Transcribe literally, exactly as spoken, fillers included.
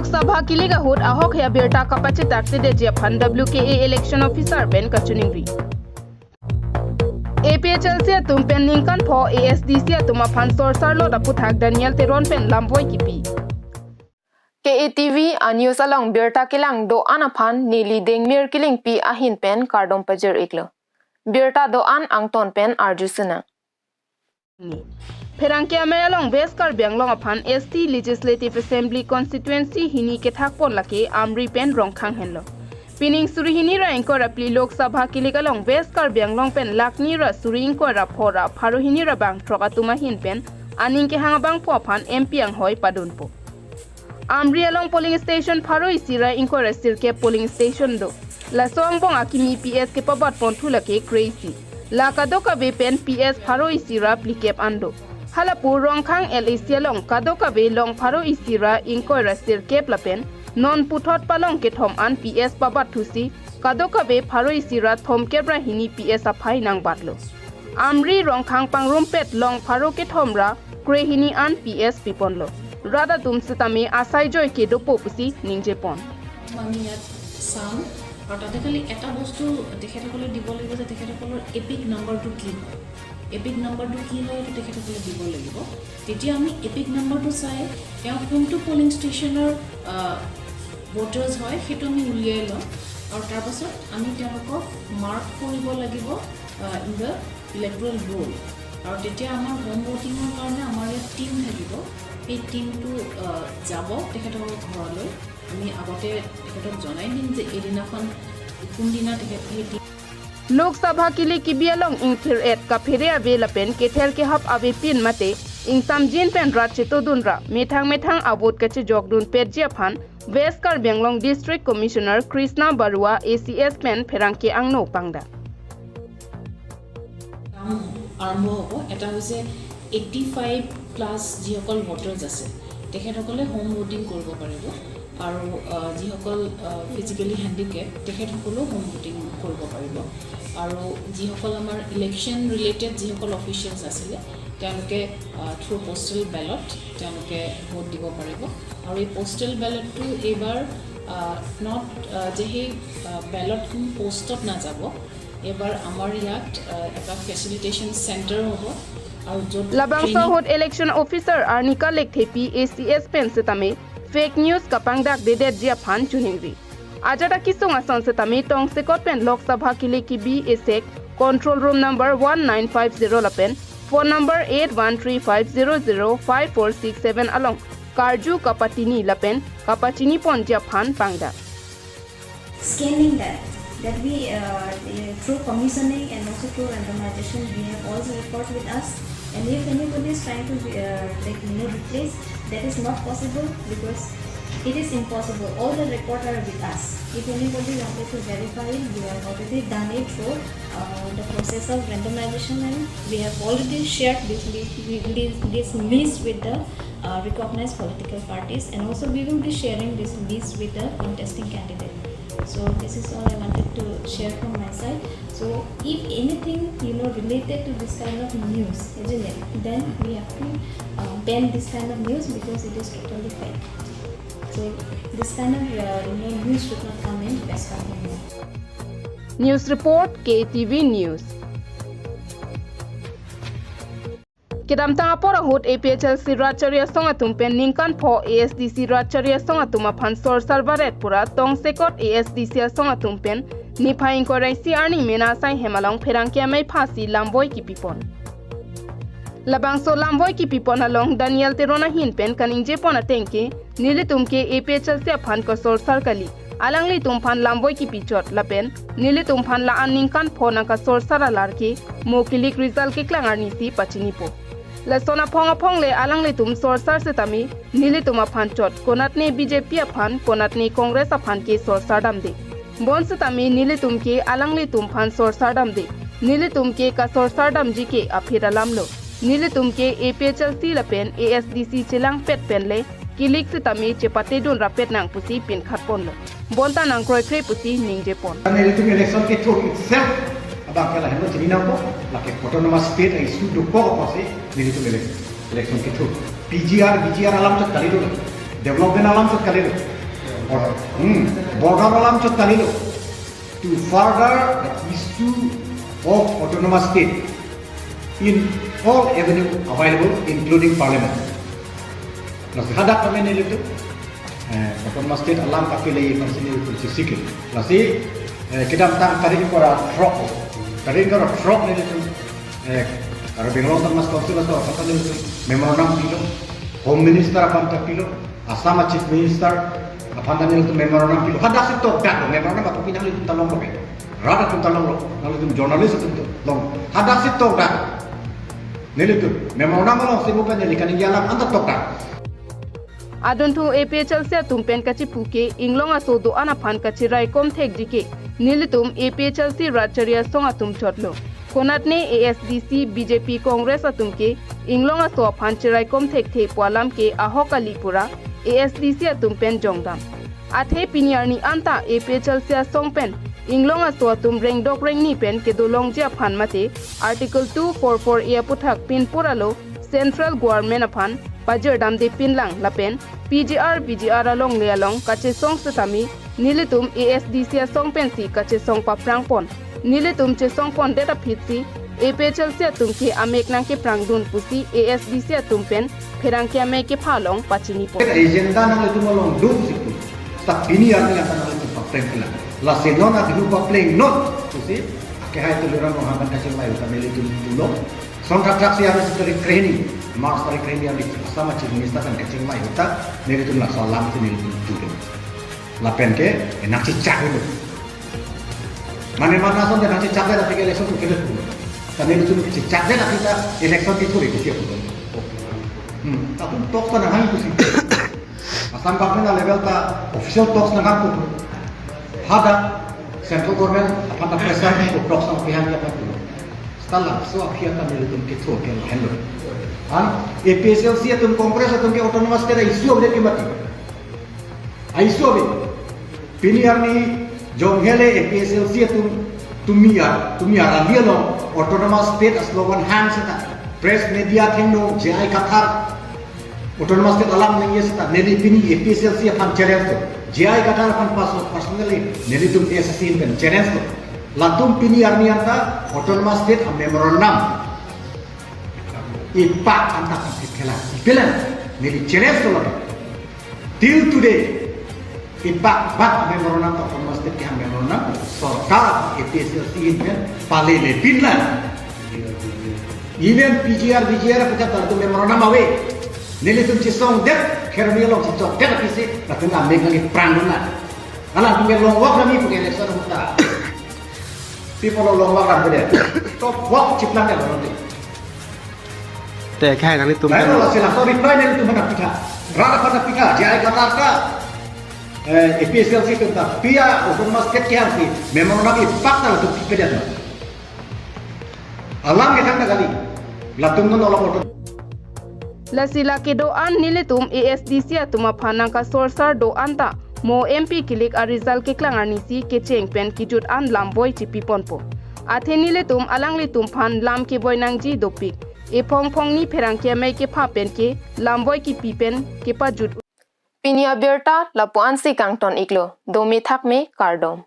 Sabha kilik ahut ahok he abirta kapachitak tedeji aphan W K A election officer pen kachiningri. A P H L C atum pen ningkan pho A S D C atum aphan sorsar lot aputhak Daniel Teron pen lamvoi kipi. K A T V a news along birta kelang do-an aphan neli Dengmir Killingpi ahin pen kardom pajir-iklo. Birta do-an angton pen arju sinang. Pherangke amei along West Karbi Anglong aphan S T Legislative Assembly Constituency hini kethak pon lake Amri pen Rongkhang henlo. Pining suri hini ra ingkoi ra phli Lok Sabha kilik along West Karbi Anglong pen lakni ra suri ingkoi ra pho ra pharo hini ra bang throk atum ahin pen aning kehang abangphu aphan M P anghoi padunpo. Amri along polling station pharo isi ra ingkoi ra sirkep polling station do. Laso angbong akimi P S kepabat ponthu lake kre-isi. La kadokave pen P S pharo isi ra phlikep an do. Halapu Rongkhang L A C along kadokave long pharo isi ra ingkoi ra sirkep lapen non puthot palong kethom an P S pabatthusi kadokave pharo isi ra thomkep ra hini P S aphai nangbatlo. Amri Rongkhang pangrumpet long pharo kethom ra kre hini an P S piponlo. Rat atum sitame asai joi kedopo pusi ningjepon. আমি ইয়াত চাম আৰু তাতে খালি এটা বস্তু তেখেতসকলে দিব লাগিব যে তেখেতসকলৰ এপিক নাম্বাৰটো কি হয়, এপিক নাম্বাৰটো কি হয় এইটো তেখেতসকলে দিব লাগিব। তেতিয়া আমি এপিক নাম্বাৰটো চাই তেওঁ কোনটো পলিং ষ্টেচনৰ ভোটাৰ্ছ হয় সেইটো আমি উলিয়াই লওঁ আৰু তাৰপাছত আমি তেওঁলোকক মাৰ্ক কৰিব লাগিব ইন দ্য ইলেক্টৰেল ৰোল। আৰু তেতিয়া আমাৰ হোম ভোটিঙৰ কাৰণে আমাৰ ইয়াত টিম থাকিব, সেই টিমটো যাব তেখেতৰ ঘৰলৈ। আমি আগতে তেখেতক জনাই দিম যে এইদিনাখন কোনদিনা তেখেত সেই team Lok Sabha kilik kibi along ingthir-et kaphere ave lapen kether kehap avepin mate ingsamjin pen rat chetodun ra methang methang avote kachejokdun petji aphan West Karbi Anglong District Commissioner Krishna Barua A C S pen pherangke angno pangdak. কাম আৰম্ভ হ'ব। এটা হৈছে eighty five plus যিসকল ভোটাৰ্ছ আছে তেখেতসকলে home voting কৰিব পাৰিব আৰু আহ, যিসকল ফিজিকেলি হেণ্ডিকেপ তেখেতসকলেও হোম ভোটিং কৰিব পাৰিব আৰু যিসকল আমাৰ ইলেকশ্যন ৰিলেটেড যিসকল অফিচিয়েলছ আছিলে তেওঁলোকে থ্ৰু পোষ্টেল বেলট তেওঁলোকে ভোট দিব পাৰিব আৰু এই পোষ্টেল বেলটটো এইবাৰ নট যে সেই বেলটখন পোষ্টত নাযাব, এইবাৰ আমাৰ ইয়াত আহ, এটা ফেচিলিটেশ্যন চেণ্টাৰ হ'ব আৰু য'ত Labangso training ahut election officer Arnika Lekthepi A C S pen sitame fake news kapangdak dedetji aphan chiningri. Ajat akisung ason sitame tongsekot pen Lok Sabha kilik kibi esek control room number one nine five zero lapen phone number eight one three five zero zero five four six seven along karju kapatini lapen kapachiniponji aphan pangdak. Scanning that, that we, uh, uh, through commissioning and also through randomization, we have all the record with us. And if anybody is trying to, uh, like, you know, replace, that is not possible because it is impossible. All the records are with us. If anybody wanted to verify it, we have already done it through, uh, the process of randomization, and we have already shared this list, this, this list with the uh, recognized political parties, and also we will be sharing this list with the contesting candidate. So this is all I wanted to share from my side. So if anything, you know, related to this kind of news, isn't it, then we have to uh, ban this kind of news because it is totally fake. So this kind of uh, you know, news should not come in West Bengal. News report, K T V News. Kedamtang apor ahut A P H L C rat chari asong atum pen ningkan pho A S D C rat chari asong atum aphan sorsar varet pura tongsekot A S D C asong atum pen niphai ingkoi ra isi arni mena asai hem along pherangke amei phasi lamvoi kipipon. Labangso lamvoi kipipon along Daniel Teron ahin pen kaningjepon ateng ke nelitum ke A P H L C aphan kasorsar kali. Alanglitum aphan lamvoi kipichot lapen nelitum aphan la-an ningkan pho nangkasorsar alar ke mo kilik result keklang arnisi pachinipo. Lason aphong aphong le alanglitum sorsar setame nelitum aphan chot, konatne B J P aphan, konatne Congress aphan ke sorsar damde. Bonsetame nelitum ke alanglitum aphan sorsar damde. Nelitum ke kasorsar damji ke aphi alam lo. Nelitum ke A P H L C lapen A S D C chelangpet pen le kilik setame chepatedun rapet nang pusi pinkhatponlo. Bonta nangkroikre pusi ningjepon. Nelitum election kethur itself abang ke lahenlo chini nangpo, lake autonomous state issue dokok apotsi nelitum ele-, election kethur. P G R, V G R alam chot kali do. Development alam chot kali do. Hmm, border alam chot kalilo to further the issue of autonomous state in all avenue available, including parliament. Lasi hadak kami nelitum, eh, autonomous state alam kapile ikan sini kunci sikit. Lasi, eh, kedamtang tarik ingkoi ra throk, tarik ingkoi ra throk nelitum, eh, Karbi Anglong Autonomous Council aso aphan ta nelitum memorandum pilo, Home Minister aphan ta pilo, Assam a Chief Minister aphan ta nelitum memorandum pilo. Hadak si tokdak lo, memorandum atum pinang nelitum ta longlo ke. Rat atum ta longlo, nanglitum journalist atum ta long. Hadak si tokdak. Nelitum memorandum alongsi mo pen neli kaningje alam anta tokdak. Adunthu A P H L C atum pen kachipu ke inglong aso do-an aphan kachiraikom thekji ke nelitum A P H L C rat chari asong atum chotlo. Konatne A S D C, B J P, Congress atum ke inglong aso aphan chiraikom thekthe pu alam ke ahok kali pura A S D C atum pen jongdam. Athe pini arni anta A P H L C asong pen inglong aso atum rengdok rengni pen kedolongji aphan mate Article two four four A aputhak pinpur alo Central Government aphan pajirdamde pinlang lapen P G R, V G R alongle along kachesong setame nelitum A S D C asong pensi kachesong paprangpon. Nelitum chesongpondet aphitsi A P H L C atum ke amek nangkeprangdun pusi A S D C atum pen pherangke amei kepha along pachinipon. Agenda nanglitum along dun si pu. Ta pini arni anta nanglitum papleng pila. Lasi non adihu papleng non pusi akehai Tuliram Ronghang pen kachingvai ahut ta nelitum pulo. Song thakthak si arni sitari krehini, March tarik krehini arni Assam a Chief Minister pen kachingvai ahut ta nelitum laso alam si nelitum pulo. Lapen ke, eh, nangchechak dulu. Mane mana son nangchechakdet aphi ke election tu kedet dulu. Kami nelitum chechakdet aphi ta election kethur ke siap dulu. Hmm, tapi talks ta nanghang itu sih. Assam government a level ta official talks nanghang tu. Hadak central government aphan ta pressure ko talks nangpihang ya kan tu. Setelah so aphi ta nelitum kethur ke lahenlo. An A P H L C atum, Congress atum ke autonomous state issue ave ke mati. Issue ave. Pini arni jong hele A P H L C atum tumi ar, tumi ar ali along autonomous state a slogan hang seta, press media athengno J I Kathar autonomous state alam nangji seta, neli pini A P H L C aphan challenge lo. J I Kathar aphan pas personally nelitum A S C pen challenge lo. Latum pini arni anta autonomous state a memorandum ipak anta pangsit khela. Ipilan neli challenge lo lagi. Till today, ipak bak memorandum, autonomous state kehang memorandum, sorkar A P H L C ahin pen palelepinlang. Even P G R, V G R aputhak ta latum memorandum ave. Nelitum chesongdet, Kheroni along chechokdet aphi si, latum amek nangkeprangdunlang. Alangtum ke long walk nangji pu ke election ahut ta. People long walk nangji de. Top walk chiplang de lo nanti. Te khai nanglitum Lain kan. Lo sila so reply nelitum aphan nangpitha. Rat aphan nangpitha, J I Kathar ta, eh, A P H L C atum ta, pia autonomous state kehang si memorandum ipak ta latum pipedet lo. Alam kethang ta kali. Latum non alam auto. Lasi lake do-an nelitum A S D C atum aphan nangkasorsar do-an ta mo M P kilik a result keklang arnisi kecheng pen kejut an lam boi chipiponpo. Athe nelitum alanglitum aphan lam keboi nangji dopik. Ephong phongni pherangke amei kepha pen ke lam boi kipi pen kepajut. Pini abirta lapu-an si kangton iklo, dome thakme, kardom.